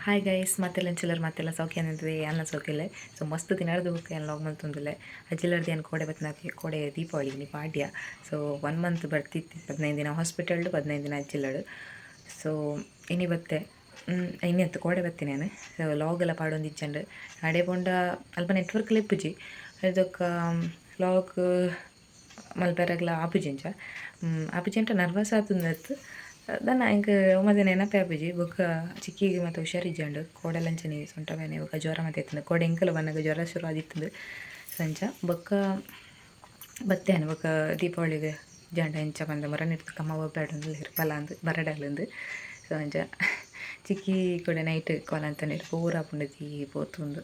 Hi guys, ಮತ್ತೆಲ್ಲ ಚಿಲ್ಲರ್ ಮತ್ತೆಲ್ಲ ಸೌಖ್ಯ ನಿಂತಿದೆ ಅನ್ನ ಸೌಖ್ಯಲೆ. ಸೊ ಮಸ್ತ್ ತಿನ್ನರ್ದು ಬುಕ್ ಏನು ಲಾಗ್ ಮಂತೊಂದಿಲ್ಲ ಅಜ್ಜಿಲರ್ದು ಏನು ಕೋಡೆ ಬತ್ತಿನ ಕೋಡೆ ದೀಪಾವಳಿ ನೀ ಪಾಡ್ಯ. ಸೊ 1 ಮಂತ್ ಬರ್ತಿತ್ತು, 15 ದಿನ ಹಾಸ್ಪಿಟಲ್ಡು, 15 ದಿನ ಅಜ್ಜಿಲ್ಲಡು. ಸೊ ಇನಿ ಬತ್ತೆ ಇನ್ನೆತ್ತು ಕೋಡೆ ಬತ್ತಿ ನಾನು. ಸೊ ಲಾಗ್ ಎಲ್ಲ ಪಾಡೊಂದು ಇಜ್ಜಂಡು ಅಡೆ ಪೋಂಡ ಅಲ್ಪ ನೆಟ್ವರ್ಕ್ ಲೆಪ್ಪುಜಿ, ಅದಕ್ಕೆ ಲಾಗ್ ಮಲ್ಪೆರಗ್ಲ ಆಪುಜಿಂಚ ಆಪುಜಿ ಅಂತ ನರ್ವಸ್ ಆತಂದತ್ತು ದನ್ನ ಎಂಕ್ ಮತ್ತೆ ನೆನಪೇ ಆಪುಜಿ. ಬೊಕ್ಕ ಚಿಕ್ಕಿಗೆ ಮತ್ತೆ ಹುಷಾರಿಜ್ಜಂಡು ಕೋಡೆ ಲಂಚನಿ ಸೊಂಟ ಬೇನೆ ಬೊಕ್ಕ ಜ್ವರ ಮತ್ತೆ ಇತ್ತಂದು ಕೋಡೆ ಎಂಕಲ ಬನ್ನಗ ಜ್ವರ ಶುರು ಆದಿತ್ತಂದು ಸಂಚ ಬೊಕ್ಕ ಬತ್ತೇನೆ. ಬೊಕ್ಕ ದೀಪಾವಳಿಗೆ ಜಂಡ ಎಂಚ ಬಂದ ಮರ ನಿಡ್ತು ಕಮ್ಮ ಬೇಡ ಇರ್ಪಲ್ಲ ಅಂದು ಬರಡಲ್ಲಂದು. ಸೊ ಅಂಚ ಚಿಕ್ಕಿ ಕೂಡ ನೈಟ್ ಕಾಲ್ ಅಂತಾನೆ ಪೂರ ಆಪುಂಡು ಪೋತುಂದು.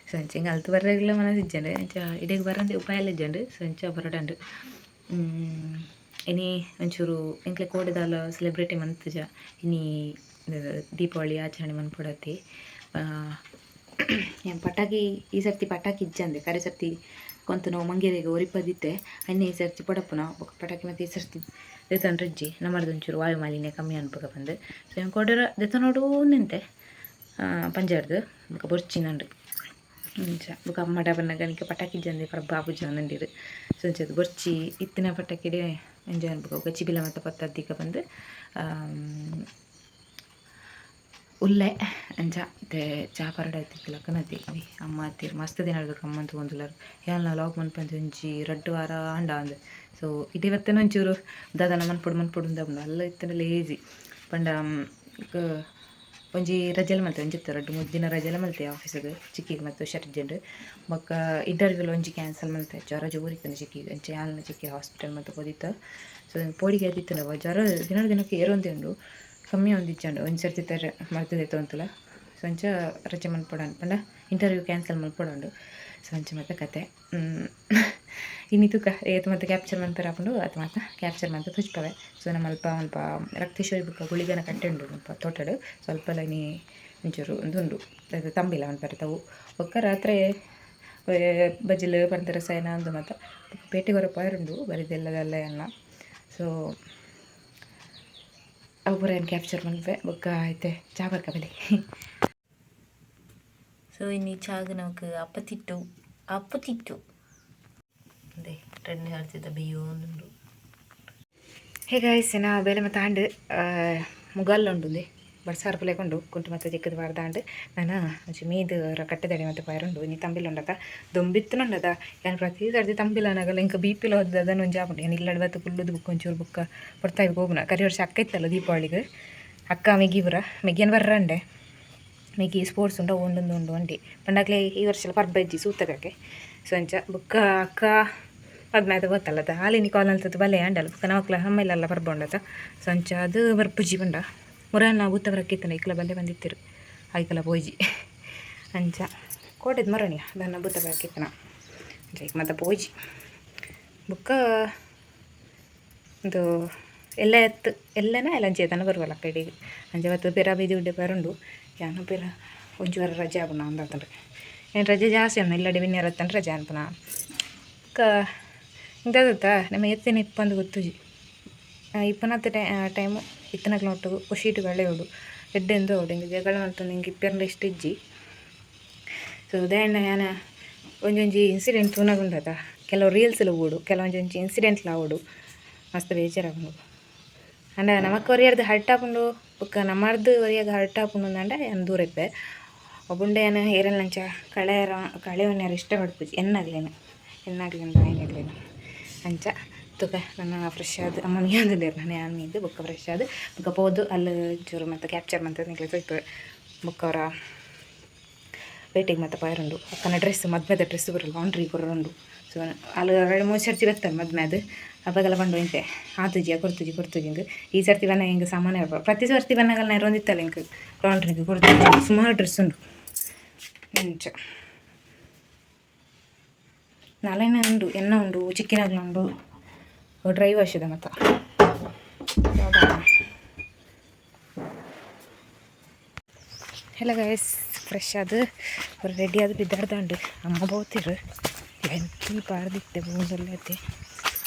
ಸೊ ಅಂಚ ಹಿಂಗೆ ಅಲ್ತು ಬರ್ರೆಗ್ಲ ಮನಸ್ಸು ಇಜ್ಜಂಡು ಅಂಚ ಇಡೀ ಬರಂದೆ ಉಪಾಯ ಎಲ್ಲ ಇಜ್ಜಂಡು. ಸೊ ಅಂಚ ಬರಡಂಡು ಇನಿ ಒಂಚೂರು ಎಂಕ್ಲೆ ಕೋಡೆದಾಲ ಸೆಲೆಬ್ರೇಟಿ ಮಂತುಜ ಇನಿ ದೀಪಾವಳಿ ಆಚರಣೆ ಮನ್ಪೊಡತಿ. ಪಟಾಕಿ ಈ ಸರ್ತಿ ಪಟಾಕಿ ಇಜ್ಜಂದೆ ಕರೆ ಸರ್ತಿ ಕೊಂತ ನಾವು ಮಂಗೇರಿಗೆ ಒರಿಪದಿತ್ತೆ ಅನ್ನೆ ಈ ಸರ್ತಿ ಪಡಪುನ ಬೊಕ ಪಟಾಕಿ ಮತ್ತೆ ಈ ಸರ್ತಿ ದೆತೊಂಡ್ರಿಜ್ಜಿ ನಮ್ಮರ್ದು ಒಂಚೂರು ವಾಯು ಮಾಲಿನ್ಯ ಕಮ್ಮಿ ಅನ್ಪಗ ಬಂದು. ಸೊ ಎಂಕ್ ಕೊಡರ ದೆತೊನೊಡು ನಿಂತೆ ಪಂಜಾರ್ದು ಬೊಕ ಬೊರ್ಚಿನಂಡು ಅಂಚ ಬೊಕ ಅಮ್ಮಡ ಬನ್ನಗ ನಿಕ ಪಟಾಕಿ ಇಜ್ಜಂದೆ ಪರ್ಬ ಆಪುಜಿ ಅಂದಂಡಿರು. ಸೊ ಅಂಚ ಬೊರ್ಚಿ ಇತ್ತಿನ ಪಟಾಕಿಡೆ ಎಂಜಾಯ್ ಅನ್ಪಗ ಬೊಕ ಚಿಬಿಲ ಮತ್ತೆ ಪತ್ತದ್ದಿಕ ಬಂದು ಉಲ್ಲೆ ಅಂಚ ಇತ್ತೆ ಚಾ ಪರಡ ಲಕ್ಕನತಿ ಅಮ್ಮ ಅತ್ತೀರ್ ಮಸ್ತ್ ದಿನ ಅಮ್ಮ ತಗೊಂದುಲ್ಲರು ಯಾಲ್ನ ಲಾಗ್ ಮನ್ಪಂತ ಒಂಜಿ ರಡ್ಡ್ ವಾರ ಆಂಡ ಅಂದ್. ಸೊ ಇಡೀ ಬತ್ತನ ಒಂಚೂರು ದಾದನ ಮನ್ಪೊಡು ಮನ್ಪೊಡು ಅಂದ ಅಲ್ಲ ಇತ್ತಂಡ ಲೇಜಿ ಪಂಡ ಒಂಜಿ ರಜೆಲ ಮಲ್ತೆ ಒಂಜಿತ್ತು ರಡ್ಡ್ ಮೂಜಿ ದಿನ ರಜೆಲ ಮಲ್ತೆ ಆಫೀಸಿಗೆ ಚಿಕ್ಕಿಗೆ ಮತ್ತು ಹುಷಾರಿಜ್ಜಂಡು. ಬೊಕ್ಕ ಇಂಟರ್ವ್ಯೂಲ ಒಂಜಿ ಕ್ಯಾನ್ಸಲ್ ಮಲ್ತೆ ಜ್ವರ ಜೋರು ಇತ್ತಂಡು ಚಿಕ್ಕಿಗೆ ಅಂಚೆ ಯಾಲ್ನ ಚಿಕ್ಕಿ ಹಾಸ್ಪಿಟಲ್ ಮತ್ತೆ ಪೋದಿತ್ತ. ಸೊ ಪೋಡಿಗೆ ಆದಿತ್ತಂಡ ಜ್ವರ ದಿನ ದಿನಕ್ಕೆ ಏರೊಂದೇ ಉಂಡು ಕಮ್ಮಿ ಒಂದಿಜ್ಜಂಡು ಒಂಜಿ ಸರ್ತಿ ತರ ಮಲ್ತದೆ ಅಂತಲ್ಲ. ಸೊ ಅಂಚ ರಜೆ ಮನ್ಪೊಡಂಡು ಪಂಡ ಇಂಟರ್ವ್ಯೂ ಕ್ಯಾನ್ಸಲ್ ಮಲ್ಪೊಡಂಡು. ಸೊ ಅಂಚ ಮತ್ತೆ ಕತೆ ಇನಿ ತುಕ ಏತ್ ಮತ್ತೆ ಕ್ಯಾಪ್ಚರ್ ಮನ್ಪೆರ ಆಪುಂಡು ಅತ್ ಮಾತ ಕ್ಯಾಪ್ಚರ್ ಮಂತ ತುಚ್ಪವೆ. ಸೊ ನಮ್ಮ ಅಲ್ಪ ಅಲ್ಪ ರಕ್ತೇಶ್ವರಿ ಬೊಕ್ಕ ಗುಳಿಗನ ಕಟ್ಟೆ ಉಂಡು ಮುಲ್ಪ ತೋಟಡ್ ಸ್ವಲ್ಪ ಇನಿ ಒಂಚೂರು ಉಂದು ಅದು ತಂಬಿಲ ಮನ್ಪೆರೆ ತವು. ಬೊಕ್ಕ ರಾತ್ರೆ ಬಜ್ಜಿಲು ಪಂತ ರಸಾಯನ ಅಂದು ಮಾತ ಪೇಟೆಗೆ ಹೊರ ಪೋಯರುಂಡು ಬರಿದೆಲ್ಲದಲ್ಲ ಎಲ್ಲ. ಸೊ ಅವು ಪೂರ ಏನು ಕ್ಯಾಪ್ಚರ್ ಮನ್ಪೆ ಬೊಕ್ಕ ಐತೆ ಚಾ ಬರ್ಕ ಬಲೆ. ಸೊ ಇನ್ನು ಚಾಗ್ ನಮಕ್ ಅಪ್ಪತಿಟ್ಟು ಅಪ್ಪತಿಟ್ಟು ಅದೇ ರೆಡ್ ಹೇಳ್ತಿದ್ದ ಬೇಯೋಂದುಂಡು. ಹೇ ಗಾಯ್ಸ್, ಏನ ಬೇಲೆ ಮತ್ತೆ ಆಂಡ್ ಮುಗಲ್ಲ ಉಂಡು ಬಡ್ಸಾರು ಪುಲೆ ಕೊಂಡು ಕುಂಟು ಮತ್ತೆ ಚಿಕ್ಕದು ಬಾರ್ದಾಂಡ್ ನಾನು ಒಂಚಿ ಮೀದು ಕಟ್ಟೆದಡೆ ಮತ್ತೆ ಪೈರುಂಡು ಇನಿ ತಂಬಿಲ ಉಂಡತ ದೊಂಬಿತ್ತುಂಡದ ಯಾನ್ ಪ್ರತಿ ಸರ್ತಿ ತಂಬಿಲ ಅನಗಲ ಇಂಕ ಬಿ ಪಿಲ ಹೋದ ಅದನ್ನು ಒಂಜಿ ಆಪುಂಡು. ಏನು ಇಲ್ಲಡ್ ಬತ್ತು ಕುಲ್ಲುದು ಬುಕ್ಕ ಒಂಚೂರು ಬುಕ್ಕ ಪೊರ್ತಾಯಿ ಹೋಗುನ ಕರಿ ವರ್ಷ ಅಕ್ಕ ಇತ್ತಲ್ಲ ದೀಪಾವಳಿಗೆ ಅಕ್ಕ ಮೆಗಿ ಪುರ ಮೆಗಿಯನ್ ಬರ್ರಂಡೆ ಮೆಗಿ ಸ್ಪೋರ್ಟ್ಸ್ ಉಂಡು ಒಂದೊಂದು ಉಂಡು ಅಂಡಿ ಪಂಡಾಗ್ಲೆ ಈ ವರ್ಷ ಪರ್ಬ ಇಜ್ಜಿ ಸೂತಕಕ್ಕೆ. ಸೊ ಅಂಚ ಬುಕ್ಕ ಅಕ್ಕ ಪದ್ಮಾತ ಗೊತ್ತಲ್ಲದ ಹಾಲಿನಿ ಕಾಲ್ ಅಂತದ್ದು ಬಲೆ ಅಂಡಲ್ಲ ಬುಕ್ಕ ನಮಕ್ಲ ಅಮ್ಮೆಲ್ಲ ಪರ್ಬ ಉಂಡತ. ಸೊ ಅಂಚ ಅದು ಬರ್ಪುಜಿ ಪಂಡ ಮುರನ್ನ ಬೂತ ಬರಕ್ಕಿತ್ತನ ಇಕ್ಲ ಬಲ್ಲೆ ಬಂದಿತ್ತಿರು ಐಕಲ ಪೋಯ್ಜಿ ಅಂಚ ಕೋಟೆದ ಮರಣಿಯ ದನ್ನ ಬೂತ ಬರಕ್ಕಿತ್ತನ ಅಂಚ ಈಗ ಮತ್ತೆ ಪೋಯ್ಜಿ ಬುಕ್ಕ ಒಂದು ಎಲ್ಲ ಎತ್ತು ಎಲ್ಲನ ಎಲ್ಲ ಅಂಚೆ ಬರುವಲ್ಲ ಕಡೆಗೆ ಅಂಚ ಬತ್ತು ಪಿರ ಬೀದಿ ಉಡ್ಡೆ ಪರುಂಡು ಯಾನ ಪಿರ ಒಂಜಿ ವಾರ ರಜೆ ಆಪುನ ಅಂದಾತಂಡ್ರೆ ಏನು ರಜೆ ಜಾಸ್ತಿ ಅಮ್ಮ ಇಲ್ಲಡೆ ಬಿನ್ನೆರತ್ತಂಡ್ರೆ ರಜೆ ಅನ್ಪುನ ಕ ಇಂತದತ್ತ ನಮ್ಮ ಎತ್ತಿನ ಇಪ್ಪಂದು ಗೊತ್ತುಜಿ ಇಪ್ಪನತ್ತ ಟೈಮು ಇತ್ತನಕ್ಲ ಒಟ್ಟುಗು ಖುಷಿಟು ಕಳೆಯೋಡು ಎಡ್ಡೆ ಎಂದು ಅವಡು ಹಿಂಗೆ ಜಗಳ ಮಲ್ತೊಂದು ಹಿಂಗೆ ಇಪ್ಪೆರ್ಂಡ ಇಷ್ಟ ಇಜ್ಜಿ. ಸೊ ಉದಾಹರಣೆ ಯಾನ ಒಂಜೊಂಜಿ ಇನ್ಸಿಡೆಂಟ್ ತೂನಗುಂಡತ ಕೆಲವು ರೀಲ್ಸ್ ಊಡು ಕೆಲವೊಂಜೊಂಜಿ ಇನ್ಸಿಡೆಂಟ್ಲ ಆವೊಡು ಮಸ್ತ್ ಬೇಜಾರಾಪುಂಡು. ಅಂಡ ನಮಕ್ ಒರಿಯರ್ದು ಹರ್ಟ್ ಆಪುಂಡು ಬೊಕ್ಕ ನಮ್ಮರ್ದು ಒರಿಯಾಗ ಹರ್ಟ್ ಆಪುಂಡು ಅಂಡ ಯಾನ್ ದೂರ ಇಪ್ಪೆ ಒಬ್ಬುಂಡೆ ಯಾನ್ ಏರೆಲ್ಲಂಚ ಕಳೆಯರ ಕಳೆಯೊನ್ಯಾರ ಇಷ್ಟಪಡ್ಪುಜಿ ಎನ್ನಾಗ್ಲೇನು ಎನ್ನಾಗ್ಲೇನು ಆಯ್ನಾಗ್ಲೇನು ಅಂಚ ತುಕ ನನ್ನ ಫ್ರೆಶ್ ಆದ್ ಅಮ್ಮ ಮೀಯೊಂದುಲ್ಲೆರ್ ನಾನು ಯಾನ್ ಮೀದು ಬೊಕ್ಕ ಫ್ರೆಶ್ ಆದ್ ಬೊಕ್ಕ ಪೋದು ಅಲ್ಲಿ ಚೂರು ಮತ್ತೆ ಕ್ಯಾಪ್ಚರ್ ಮಂತ್ ನಿಕ್ಲೆ ತೋಯ್ಪೆ. ಬೊಕ್ಕ ಅವರ ಪೇಟೆಗೆ ಮತ್ತೆ ಪೋಯರುಂಡು ಅಕ್ಕನ ಡ್ರೆಸ್ ಮದ್ಮೆದ ಡ್ರೆಸ್ ಪೂರ ಲಾಂಡ್ರಿ ಪೂರ ಉಂಡು. ಸೊ ಅಲ್ಲಿ ಎರಡು ಮೂರು ಸರ್ತಿ ಬತ್ತಾರೆ ಮದ್ಮೆ ಅದು ಅಪಗಲ ಪಂಡು ಇಂತೆ ಆತುಜಿ ಕೊರ್ತುಜಿ ಕೊರ್ತುಜಿ ಇಂದು ಈ ಸರ್ತಿ ಬನ್ನ ಹಿಂಗೆ ಸಾಮಾನ್ಯ ಪ್ರತಿ ಸರ್ತಿ ಬನ್ನಗಲ ನೆರೊಂದಿತ್ತಲ್ಲ ಇಂಕ್ ಲಾಂಡ್ರಿಗೆ ಕೊರ್ತುಜಿ ಸುಮಾರು ಡ್ರೆಸ್ ಉಂಡು ಅಂಚ ನಾಲೆನ ಉಂಡು ಎನ್ನ ಉಂಡು ಚಿಕ್ಕಿನಾಗ್ಲ ಉಂಡು ಡ್ರೈ ವಾಶ್ ಇದೆ ಮತ್ತೆ. ಹಲೋ ಗೈಸ್, ಫ್ರೆಶ್ ಆದ್ ರೆಡಿ ಆದ್ ಬಿದ್ದಾಡ್ದಾಂಡು ಅಮ್ಮ ಬೋತಿರು ಎಂತಿ ಪಾಡ್ದಿತ್ತೆ ಬೂಂದಲ್ಲೈತೆ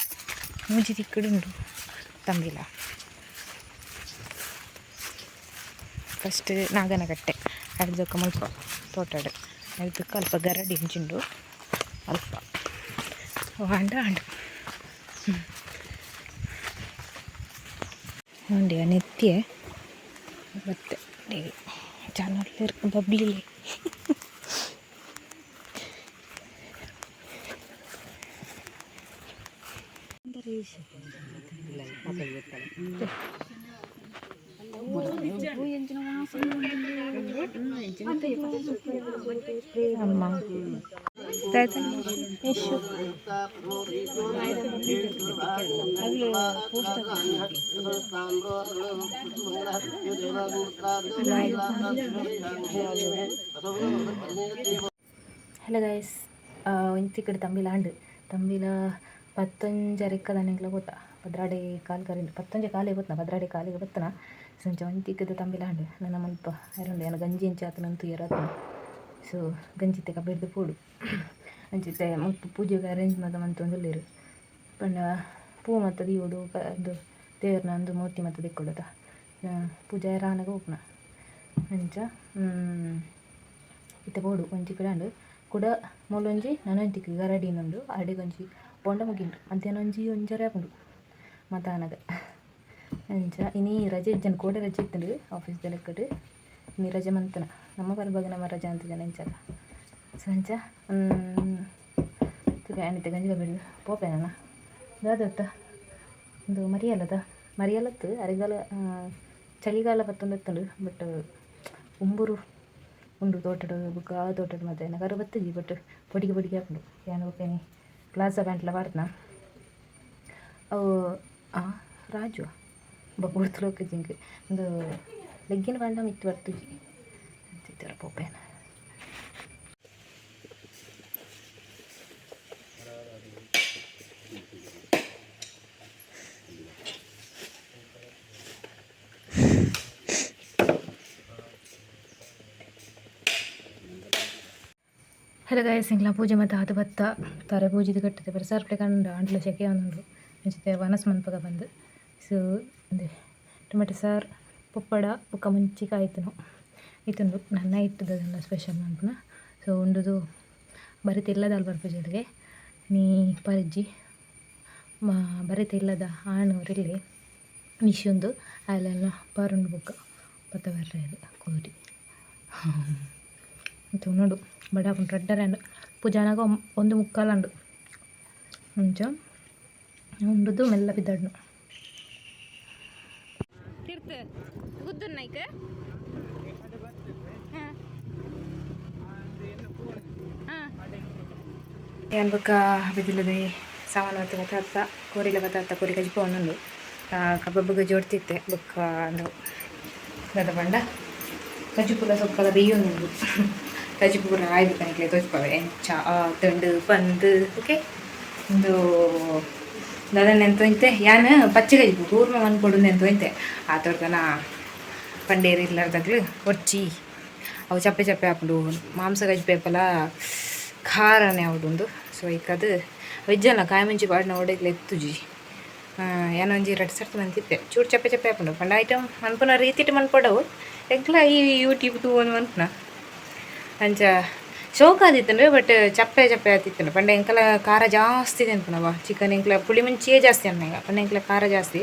ಮೂಜಿ ತಿಕ್ಕಡುಂಡು ತಂಬಿಲ. ಫಸ್ಟ್ ನಾಗನಕಟ್ಟೆ ಅಡ್ದೊಕ್ಕ ಮುಲ್ಪ ತೋಟಡ್ ಅಡ್ದಕ್ಕ ಅಲ್ಪ ಗರಡಿ ಇಂಚುಂಡು ಅಲ್ಪ ಆಂಡ ಆಂಡ್ ಉಂಡಿಯ ನೆತ್ತಿಯೆ ಬತ್ತೆ ಚಾನಲ್ ಬಬ್ಲಿ. ಅಮ್ಮ ಯಶು ಹಲೋ ಗೈಸ್, ಒಂಜಿ ತಂಬಿಲ ಆಂಡ್. ತಂಬಿಲ ಪತ್ತೊಂಜರೆಕ್ಕ ದಾನೆಂಕ್ಲ ಗೊತ್ತಾ ಪದ್ರಾಡೆ ಕಾಲು ಕರಿಂಡು ಪತ್ತೊಂಜೆ ಕಾಲಿಗೆ ಗೊತ್ತನ ಪದ್ರಾಡೆ ಕಾಲಿಗೆ ಬತ್ತನ ಸಂಚ ಒಂಜಿ ತಿಕ್ಕದ ತಂಬಿಲ ಆಂಡ್. ನನ ಮುಲ್ಪ ಅರುಂಡು ಯಾನ್ ಗಂಜಿ ಎಂಚ ಆತುಂಡು ತೂಯೆರೆ. ಸೊ ಗಂಜಿತ್ತೆ ಕಬಿರ್ದು ಪೋಡು ಅಂಚಿತ್ತೆ ಮುಲ್ಪ ಪೂಜೆಗ್ ಅರೇಂಜ್ ಮಾತ ಮಂತೊಂದುಲ್ಲೆರ್. ಪಂಡ ಪೂ ಮಾತ ದೀವೊಡು, ಉಂದು ದೇವೆರ್ನ ಉಂದು ಮೂರ್ತಿ ಮಾತ ದೆಕ್ಕೊಡುತ ಪೂಜೆ ಆಯೆರೆ ಆನಗ ಪೋಪುನ ಅಂಚ. ಇತ್ತೆ ಪೋಡು ಒಂಜಿ ಕಡೆ ಆಂಡ್. ಕುಡ ಮೂಲೊಂಜಿ ನನೊಂಜಿ ತಿಕ್ಕು ಗರಡಿನ ಉಂಡು. ಅಡೆಗ್ ಒಂಜಿ ಪೋಂಡ ಮುಗಿಂಡು. ಮಧ್ಯಾಹ್ನ ಒಂಜಿ ಒಂಜರೆ ಆಪುಂಡು ಮಾತ ಆನಗ. ಅಂಚ ಇನಿ ರಜೆ ಇಜ್ಜಂಡ್, ಕೋಡೆ ರಜೆ ಇತ್ತುಂಡು ಆಫೀಸ್ದ ಲೆಕ್ಕಡ್. ಇನಿ ರಜೆ ಮಂತನ ನಮ್ಮ ಪರ್ಬಗ್ ನಮ್ಮ ರಜೆ ಅಂತಿದ್ದಾನೆ ಅಂಚಲ್ಲ. ಸೊ ಅಂಚ ತೂಕ ಯಾನಿತ್ತೆ ಗಂಜಿ ಕಬಿಡ್ದು ಪೋಪೆ ನನ. ದಾದತ್ತ ಉಂದು ಮರಿಯಲದ ಮರಿಯಲತ್ತು ಅರೆಗಾಲ ಚಳಿಗಾಲ ಬತ್ತೊಂದಿತ್ತುಂಡು. ಬಟ್ ಉಂಬುರು ಉಂಡು ತೋಟಡ್ ಬೊಕ್ಕ ಆ ತೋಟಡ್ ಮಾತ ಎನ್ನ ಕರು ಬತ್ತುಜಿ. ಬಟ್ ಪೊಡಿಗೆ ಪೊಡಿಗೆ ಆಪುಂಡು. ಯಾನ್ ಬೊಕ್ಕ ಇನಿ ಪ್ಲಾಜಾ ಪ್ಯಾಂಟ್ಲ ಪಾಡ್ದ್ನ ಅವು ಆ ರಾಜು ಬೊಕ್ಕ ಗುರ್ತುಲೋಕ ಜಿಂಕ್ ಉಂದು ಲೆಗ್ಗಿನ ಪಂಡ ಮಿತ್ತ್ ಬರ್ತುಜಿ ಅಂಚಿತ್ತರ ಪೋಪೆನ. ಹಲೋ ಗೈಸ್, ಎಂಕ್ಲ ಪೂಜೆ ಮಾತ ಆದ್ ಬತ್ತ. ತಾರೆ ಪೂಜಿದ್ ಕಟ್ಟುದು ಪೂರ ಸರ್ಪ್ಲೆ ಕಂಡ ಅಂಟ್ಲ ಶೆಕೆ ಆವೊಂದುಂಡು. ಅಂಚಿತ್ತೆ ವನಸ್ ಮನ್ಪಗ ಬಂದು. ಸೊ ಉಂದೆ ಟೊಮೆಟೊ ಸಾರು, ಪಪ್ಪಡ ಬೊಕ್ಕ ಮುಂಚಿ ಕಾಯಿತುನು ಇತ್ತುಂಡು. ನನ ಇತ್ತುದ ಸ್ಪೆಷಲ್ ಮನ್ಪುನ. ಸೊ ಉಂಡುದು ಬರಿತ ಇಲ್ಲದಾಲ್ ಬರ್ಪುಜೆರ್ಗೆ ನೀ ಪರಿಜ್ಜಿ ಬರಿತ ಇಲ್ಲದ ಆಣ್ ಒರಿಲ್ಲೆ ನಿಶುಂದು ಅಲ್ಲೆಲ್ಲ ಪರುಂಡು ಬೊಕ್ಕ ಪತ್ತ ಬರ್ರೆ ಕೋರಿ ಉನ್ನೊಡು ಬಡ ಆಪುಂಡು. ರಡ್ಡರೆ ಆಂಡ್. ಪೂಜೆ ಆನಗ 1:45 ಆಂಡ್. ಅಂಚ ಉಂಡುದು ಮೆಲ್ಲ ಪಿದಡ್ನು ತಿರ್ತು ಗುದ್ದುನ್ನೈಕ್. ಯಾನ್ ಬೊಕ್ಕ ಬಿದಿಲದೆ ಸಾಮಾನು ಮಾತ ಬತ್ತಾತ್ತ ಕೋರಿಲ ಬತ್ತಾತ್ತ ಕೋರಿ ಕಜಿಪು ಒಂದುಂಡು ಕಬಾಬುಗ ಜೋಡ್ತಿತ್ತೆ. ಬೊಕ್ಕ ಅಂದು ದಾದ ಪಂಡ ಕಜಿಪುಲ ಸೊಪ್ಪಲ ಬೇಯೊಂದುಂಡು. ಕಜಿಪು ಪೂರ ಆಯ್ ಬೊಕ್ಕ ನಿಕ್ಲೆ ತೋಜ್ಪಾವೆ ಎಂಚ ಆತುಂಡು ಪಂದ್. ಓಕೆ, ಉಂದು ದಾದ ಎಂತ ಯಾನ್ ಪಚ್ಚೆ ಕಜಿಪು ಕೂರ್ಮ ಮನ್ಪೊಡು ಎಂತ ಆತೊರ್ತನ ಪಂಡೇರು ಇಲ್ಲಾರ್ದಾಗ್ಲು ಒರ್ಚಿ ಅವು ಚಪ್ಪೆ ಚಪ್ಪೆ ಆಪುಂಡು. ಮಾಂಸ ಕಜಿಪು ಏಪಲ ಖಾರನೇ ಆವೊಡುಂದು. ಸೊ ಐಕ್ ಅದು ವೆಜ್ಜಲ್ಲ ಕಾಯಿ ಮುಂಚಿ ಪಾಡ್ನ ಓಡೆಗ್ಲ ಎತ್ತುಜಿ. ಯಾನ್ ಒಂಜಿ ರಡ್ಡ್ ಸರ್ತಿ ಮಂತಿತ್ತೆ. ಚೂರು ಚಪ್ಪೆ ಚಪ್ಪೆ ಆಪುಂಡು. ಪಂಡ ಐಟಮ್ ಮನ್ಪುನ ರೀತಿಟ್ ಮನ್ಪೊಡವು. ಎಂಕ್ಲ ಈ ಯೂಟ್ಯೂಬ್ ತೂವೊಂದು ಮನ್ಪುನ ಅಂಚ ಶೋಕ್ ಆದಿತ್ತುಂಡು. ಬಟ್ ಚಪ್ಪೆ ಚಪ್ಪೆ ಆತಿತ್ತುಂಡು. ಪಂಡ ಎಂಕಲ ಖಾರ ಜಾಸ್ತಿ ತಿನ್ಪುನವ. ಚಿಕನ್ ಎಂಕ್ಲ ಪುಳಿ ಮುಂಚಿಯೇ ಜಾಸ್ತಿ ಅನ್ನ. ಪಂಡ ಎಂಕ್ಲ ಖಾರ ಜಾಸ್ತಿ.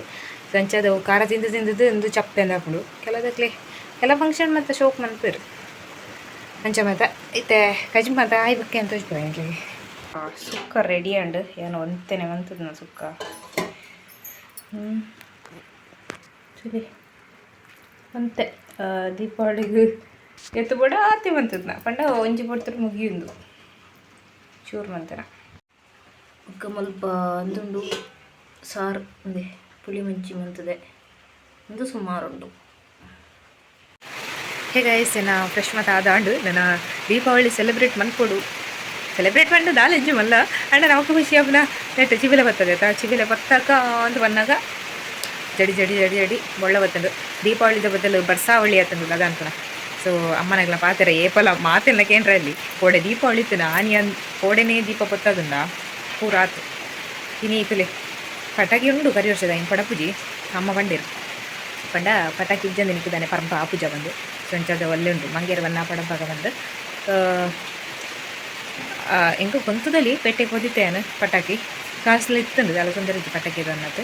ಅಂಚದ ಖಾರ ತಿಂದು ತಿಂದದ್ದು ಒಂದು ಚಪ್ಪೆ ಅಂದಾಪುಂಡು. ಕೆಲದಕ್ಲೆ ಕೆಲ ಫಂಕ್ಷನ್ ಮತ್ತು ಶೋಕ್ ಮನ್ಪೆರ್. ಅಂಚ ಮಾತ ಇತ್ತೆ ಕಜಿಪು ಮಾತ ಆಯ್ ಬೊಕ್ಕ ಎಂತ ಎಂಕ್ಲೆಗ್ ಸುಕ್ಕ ರೆಡಿ ಆಂಡ್. ಯಾನ್ ಒಂತೆನೆ ಮಂತುದ್ನ ಸುಕ್ಕ. ಸರಿ ಒಂತೆ ದೀಪಾವಳಿಗ್ ಏತ್ ಬೋಡ ಆತೆ ಮಂತುದ್ನ. ಪಂಡ ಒಂಜಿ ಪೊರ್ತುಡು ಮುಗಿಯುಂದು ಚೂರು ಮಂತನ. ಬೊಕ್ಕ ಮಲ್ಪ ಅಂದುಂಡು ಸಾರು ಉಂದೆ ಪುಳಿ ಮುಂಚಿ ಮಂತುದೆ. ಉಂದು ಸುಮಾರುಂಡು. ಹೇ ಗೈಸ್, ಎನ್ನ ಫ್ರೆಶ್ ಮಾತ ಆದಾಂಡು. ನನ್ನ ದೀಪಾವಳಿ ಸೆಲೆಬ್ರೇಟ್ ಮನ್ಪೊಡು. ಸೆಲೆಬ್ರೇಟ್ ಪಂಡ ದಾಲ ಎಂಜಿ ಮಲ್ಲ ಅಂಡ ನಮಕ್ ಖುಷಿ ಆಪುನ ನೆಟ್ ಚಿಬಿಲೆ ಬರ್ತದೆ ಆಯ್ತಾ. ಚಿಬಿಲೆ ಬತ್ತಾಕ ಅಂತ ಬನ್ನಾಗ ಜಡಿ ಜಡಿ ಜಡಿ ಜಡಿ ಬೊಳ್ಳ ಬತ್ತುಂಡು. ದೀಪಾವಳಿದ ಬದಲು ಬರ್ಸಾವಳಿ ಆತುಂಡು ಅದ ಅನ್ಪುನ. ಸೊ ಅಮ್ಮನಗ್ಲ ಪಾತೆರ ಏಪಲ ಮಾತೆಲ್ಲ ಕೇಂದ್ರ ಅಲ್ಲಿ ಕೋಡೆ ದೀಪಾವಳಿ ಇತ್ತು. ಆನಿ ಅನ್ ಕೋಡೆನೇ ದೀಪ ಪೊತ್ತದುಂಡ ಪೂರ ಆತು. ಇನಿ ಇತ್ತುಲೆ ಪಟಾಕಿ ಉಂಡು. ಕರಿ ವರ್ಷದ ಇನ್ ಪಡಪುಜಿ ಅಮ್ಮ ಪಂಡೇರು. ಪಂಡ ಪಟಾಕಿ ಇಜ್ಜಂದೆ ನಿಕ್ಕುದಾನೆ ಪರ್ಬ ಆಪುಜ ಬಂದು. ಸೊ ಅಂಚಾದ ಒಲ್ಲೆ ಉಂಡು ಮಂಗೇರ್ ಬನ್ನ ಪಡಂಬಾಗ ಬಂದು. ಎಂಕ್ ಕೊಂತುದಲ್ಲಿ ಪೇಟೆ ಪೋದಿತ್ತೇನು ಪಟಾಕಿ ಕಾಸ್ಲ ಇತ್ತುಂಡು ದಾಲ ತೊಂದರೆ ಇಜ್ಜಿ ಪಟಾಕಿ ಅನ್ನತ್.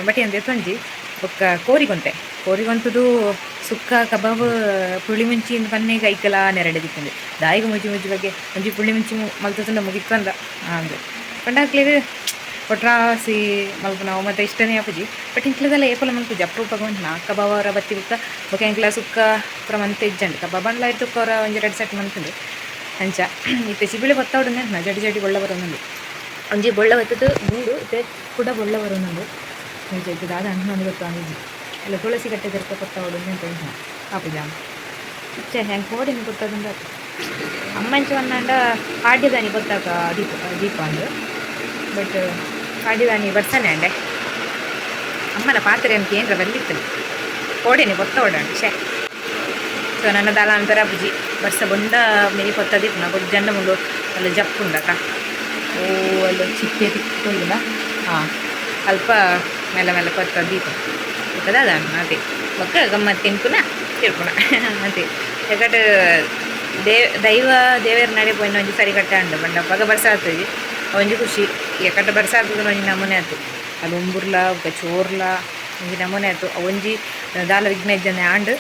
ಬಟ್ ಏನ್ ದೆತ್ತೊಂಜಿ ಬೊಕ್ಕ ಕೋರಿಗೊಂತೆ ಕೋರಿಗೊಂತುದು ಸುಕ್ಕ ಕಬಾಬ್ ಪುಳಿ ಮುಂಚಿ ಇಂದ್ ಪನ್ನೆ ಕೈಕಲ ನೆರಡೆ ದಿಕ್ಕುಂಡು ದಾಯಿಗ ಮುಜಿ ಮುಜಿ ಬಗ್ಗೆ ಒಂಜಿ ಪುಳಿ ಮುಂಚಿ ಮಲ್ತುಂಡ ಮುಗಿತ್ತಂದ ಅಂದ್ ಪಂಡ ಅಕ್ಲೆಗ್ ಒಟ್ರಾಸಿ ಮಲ್ಪುನವು ಮತ್ತೆ ಇಷ್ಟನೇ ಆಪುಜಿ. ಬಟ್ ಇಂಕ್ಲದಲ್ಲ ಏಪಲ ಮಲ್ಪುಜಿ ಅಪ್ರೂಪಗ್ ಉಂಟು ಕಬಾಬ್ ಅವರ ಬತ್ತಿ ಬುಕ್ಕ ಬೊಕ್ಕ ಎಂಕ್ಲ ಸುಕ್ಕ ಪೂರ ಮಂತೆ ಇಜ್ಜಂಡ್ ಕಬಾಬ್ ಅಂಡ್ಲ ಐತುಕ್ಕ ಅವರ ಒಂಜಿ ರಡ್ಡ್ ಸೆಟ್ ಮಲ್ತುಂಡು. ಅಂಚ ಇತ್ತೆ ಸಿಬಿಳಿ ಬತ್ತಾವಡು ನೆನ್ಪುನ ಜಡಿ ಜಡಿ ಬೊಳ್ಳ ಬರೊಂದುಂಡು ಒಂಜಿ ಬೊಳ್ಳ ಬತ್ತುದು ಬೂಡು ಇತ್ತೆ ಕುಡ ಬೊಳ್ಳ ಬರೊಂದುಂಡು. ಅಂಚ ಇತ್ತೆ ದಾದ ಅಂದ್ ಗೊತ್ತಾಂದಿಜ್ಜಿ ಅಲ್ಲ ತುಳಸಿ ಕಟ್ಟೆ ದರ್ಕ ಕೊತ್ತಾವಡು ಅಂತ ಉಂಟು ಆಪುಜ ಇಚ್ಚೆ ಹೆಂಗೆ ಕೋಡಿನ ಗೊತ್ತಾದಂದ ಅಮ್ಮಂಚ ವನ್ನಾಂಡ ಪಾಡ್ಯದಾನಿ ಗೊತ್ತಾಕ ದೀಪ ದೀಪ ಅಂದು. ಬಟ್ ಪಾಡ್ಯದಾನಿ ಬರ್ಸನೆ ಅಂಡೆ ಅಮ್ಮನ ಪಾತ್ರೆ ಅಂತ ಏನ್ರ ಬಲ್ಲಿತ್ತು ಕೋಡಿನಿ ಗೊತ್ತ ಓಡಾಂಡ್ ಶೇ. ಸೊ ನನ್ನ ದಾಲ ಅಂತರ ಬುಜಿ ಬರ್ಸ ಬಂದ ಮಿನಿ ಕೊತ್ತ ದೀಪನ ಬೊಕ್ಕ ಜಂಡ ಮುಂಡು ಅಲ್ಲ ಜಪ್ಪುಂಡಕ ಓ ಅಲ್ಲ ಚಿಕ್ಕೆ ತಿಕ್ಕೋದಿಲ್ಲ. ಹಾಂ ಅಲ್ಪ ಮೆಲ್ಲ ಮೆಲ್ಲ ಕೊತ್ತ ದೀಪ ಗೊತ್ತದ ಅದೇ ಬೊಕ್ಕ ಗಮ್ಮತ್ ತಿನ್ಪುನ ತಿರ್ಪುನ ಅದೇ ಎಕಟ್ ದೈವ ದೇವೆರ್ ನಡೆ ಪೋಯಿನ ಒಂಜಿ ಸರಿ ಕಟ್ಟ ಉಂಡು ಪಂಡ ಪಗ ಬರ್ಸ ಆತದೆ ಒಂಜಿ ಖುಷಿ ಎಕಟ್ಟ ಬರ್ಸ ಆತದ ಒಂಜಿ ನಮೂನೆ ಆತು ಅಲ್ಲಿ ಉಂಬುರ್ಲ ಬೊಕ್ಕ ಚೋರ್ಲ ಒಂಜಿ ನಮೂನೆ ಆತು ಒಂಜಿ ದಾಲ ವಿಘ್ನ ಇಜ್ಜಂದೆ ಆಂಡ್.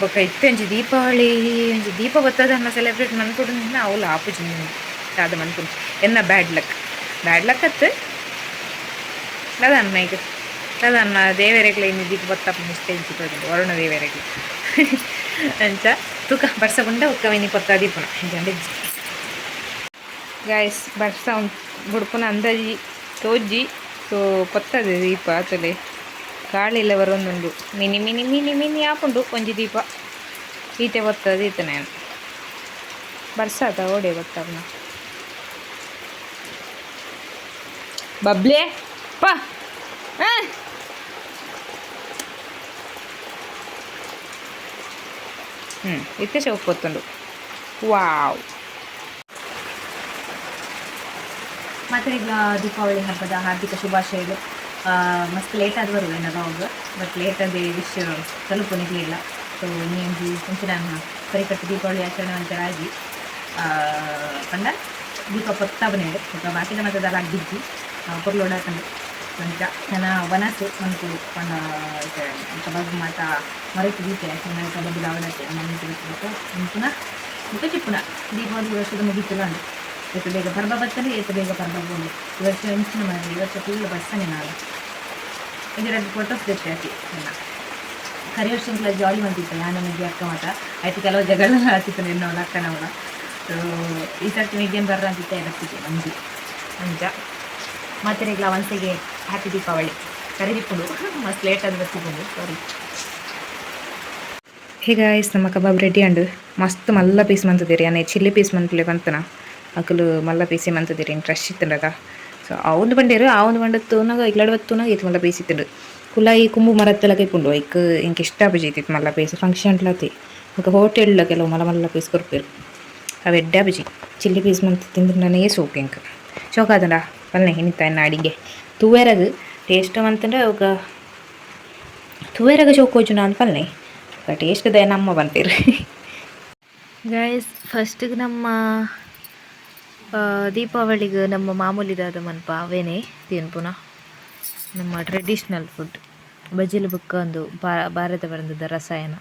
ಬೊಕ್ಕ ಇತ್ತೆ ಒಂಜಿ ದೀಪಾವಳಿ ಒಂಜಿ ದೀಪ ಬತ್ತದನ್ನ ಸೆಲೆಬ್ರೇಟ್ ಮನ್ಪುಡು ಅವ್ಲು ಆಪುಜಿ ದಾದ ಮನ್ಪುನು ಎನ್ನ ಬ್ಯಾಡ್ ಲಕ್ ಬ್ಯಾಡ್ ಲಕ್ ಅತ್ತು ದಾದ ಐಕ್ ದಾದ ದೇವೆರೆಗ್ಲ ಇನ್ನು ದೀಪ ಬತ್ತಪ್ಪ ಇಷ್ಟ ಇಜ್ಜಿ ತೋಜುಂಡು ವರುಣ ದೇವೆರೆಗ್ಲ ಅಂಚ ತೂಕ ಬರ್ಸ ಬುಂಡ ಬೊಕ್ಕ ಇನಿ ಪೊತ್ತ ದೀಪುನ ಇಜ್ಜಂಡ ಇಜ್ಜಿ. ಗಾಯ್ಸ್ ಬರ್ಸ ಬುಡ್ಪುನ ಅಂದಾಜಿ ತೋಜಿ. ಸೊ ಪೊತ್ತದೆ ದೀಪ ಆತಲೆ ಗಾಳಿಲ ಬರೊಂದುಂಡು ಮಿನಿ ಮಿನಿ ಮಿನಿ ಮಿನಿ ಆಪುಂಡು ಒಂಜಿ ದೀಪ ಈತೆ ಬತ್ತದ ಈತನೆ ಬರ್ಸಾತ ಓಡೆ ಬತ್ತಪ್ನ ಬಬ್ಲೆ ಪಾ. ಇತ್ತೆ ಚೌಕ್ ಪೊತ್ತುಂಡು. ವಾವ್. ಮಾತೆರೆಗ್ಲ ದೀಪಾವಳಿ ಹಬ್ಬದ ಹಾರ್ದಿಕ ಶುಭಾಶಯಗಳು. ಮಸ್ತ್ ಲೇಟ್ ಆದ್ ಬರುವೆ ಅವಾಗ ಬಟ್ ಲೇಟ್ ಆದ ವಿಶ್ ತಲುಪುನಿಗ್ಲಿಲ್ಲ. ಸೊ ಇನ್ನೊಂಜಿ ಒಂಚಿನ ಸರಿಕಟ್ಟು ದೀಪಾವಳಿ ಆಚರಣೆ ಮಂತೆರಾಗಿ ಪಂಡ ದೀಪ ಪೊತ್ತಾಬನೇಡು ಬೊಕ್ಕ ಬಾಕಿದ ಮಾತ ದಾಲ ಅಡ್ಡಿಜ್ಜಿ ಪೊರ್ಲುಡಾತುಂಡು. ಅಂಚ ನನ ವನಸು ಮನ್ಪು ಪಂಡ ಇತ್ತೆ ಕಬಾಬ್ ಮಾತ ಮರೆತು ದೀತೆ ನನ್ನ ಕಬಾಬ್ ದಾವಡತ್ತೆ ಮಮ್ಮಿ ಬೊಕ್ಕ ಉಂಪುನ ಬೊಕ್ಕ ಚಿಪ್ಪುನ ದೀಪಾವಳಿ ವರ್ಷದ ಮುಗಿತುಲ ಉಂಡು. ಏತ್ ಬೇಗ ಪರ್ಬ ಬರ್ತದೆ ಏತ್ ಬೇಗ ಪರ್ಬ ಬೋಡು. ಈ ವರ್ಷ ಎಂಚಿನ ಮಾರ್ರೆ ಈ ವರ್ಷ ಫುಲ್ ಬರ್ಸನೆ ನಾಲ ಒಂಜಿ ರಡ್ಡ್ ಫೋಟೋಸ್ ದೆತ್ತೆ ಆತಿ ಎನ್ನ ಕರಿ ವರ್ಷ ಎಂಕ್ಲ ಜಾಲಿ ಮಂತಿತ್ತ ಯಾನ್ ಮೆಗ್ಗಿ ಅಕ್ಕ ಮಾತ ಆಯ್ತು ಕೆಲವು ಜಗಳ ಆತಿತ್ತು ಎನ್ನವಳ ಅಕ್ಕನವಳ. ಸೊ ಈ ಸರ್ತಿ ಮೆಗ್ಗೆನ್ ಬರ್ರ ಅಂತಿತ್ತೆ ಬತ್ತಿಗೆ ಮಂಜಿ ಅಂಚ ಮಾತೆರೆಗ್ಲ ಒನ್ಸೆಗೆ ಹ್ಯಾಪಿ ದೀಪಾವಳಿ. ಕರೆದಿಪ್ಪುಂಡು ಮಸ್ತ್ ಲೇಟ್ ಆದ್ ಬತ್ತಿಪ್ಪುಂಡು ಸಾರಿ. ಹೇ ಗಾಯ್ಸ್ ನಮ್ಮ ಕಬಾಬ್ ರೆಡಿ ಅಂಡ್ ಮಸ್ತ್ ಮಲ್ಲ ಪೀಸ್ ಮಂತುದೆರ್ ಯಾನ್ ಚಿಲ್ಲಿ ಪೀಸ್ ಮನ್ಪುಲೆ ಪಂತನ ಅಕುಲು ಮಲ್ಲ ಪೀಸೆ ಮಂತುದೆರ್ ಎಂಕ್ ರಶ್ ಇತ್ತುಂಡತ. ಸೊ ಆವೊಂದು ಪಂಡೆರ್ ಆವೊಂದು ಪಂಡ ತೂನಗ ಇಲ್ಲಡ್ ಬತ್ತ್ ತೂನಗ ಏತ್ ಮಲ್ಲ ಪೀಸ್ ಇತ್ತುಂಡು ಕುಲಾಯಿ ಕುಂಬು ಮರತ್ತಲಕ ಇಪ್ಪುಂಡು ಐಕ್ ಎಂಕ್ ಇಷ್ಟ ಆಪುಜಿ ಇತ್ತಿತ್ ಮಲ್ಲ ಪೀಸ್ ಫಂಕ್ಷನ್ ಲ ಬೊಕ ಹೋಟೆಲ್ ಲ ಕೆಲವು ಮಲ್ಲ ಮಲ್ಲ ಪೀಸ್ ಕೊರ್ಪೆರ್ ಅವು ಎಡ್ಡೆ ಆಪುಜಿ ಚಿಲ್ಲಿ ಪೀಸ್ ಮಂತ್ ತಿಂದುಂಡನೇ ಸೋಕು ಎಂಕ್ ಶೋಕಾತುಂಡ ಪಲ್ನೆ ಇನಿತ ಎನ್ನ ಅಡಿಗೆ ತೂವೆರಗ್ ಟೇಸ್ಟ್ ಮಂತುಂಡ ಬೊಕ ತೂವೆರಗ್ ಶೋಕು ತೋಜುಂಡ ಅಂದ್ ಪಲ್ನೆ ಟೇಸ್ಟ್ ದ ನಮ್ಮ ಪನ್ಪೆರ್. ಗಾಯ್ಸ್ ಫಸ್ಟಿಗೆ ನಮ್ಮ ದೀಪಾವಳಿಗೆ ನಮ್ಮ ಮಾಮೂಲಿದಾದ ಮನ್ಪ ಅವೇನೆ ತಿನ್ಪುನ ನಮ್ಮ ಟ್ರೆಡಿಷ್ನಲ್ ಫುಡ್ ಬಜ್ಜಿಲು ಬುಕ್ಕ ಒಂದು ಭಾರತ ಬರಂದದ ರಸಾಯನ.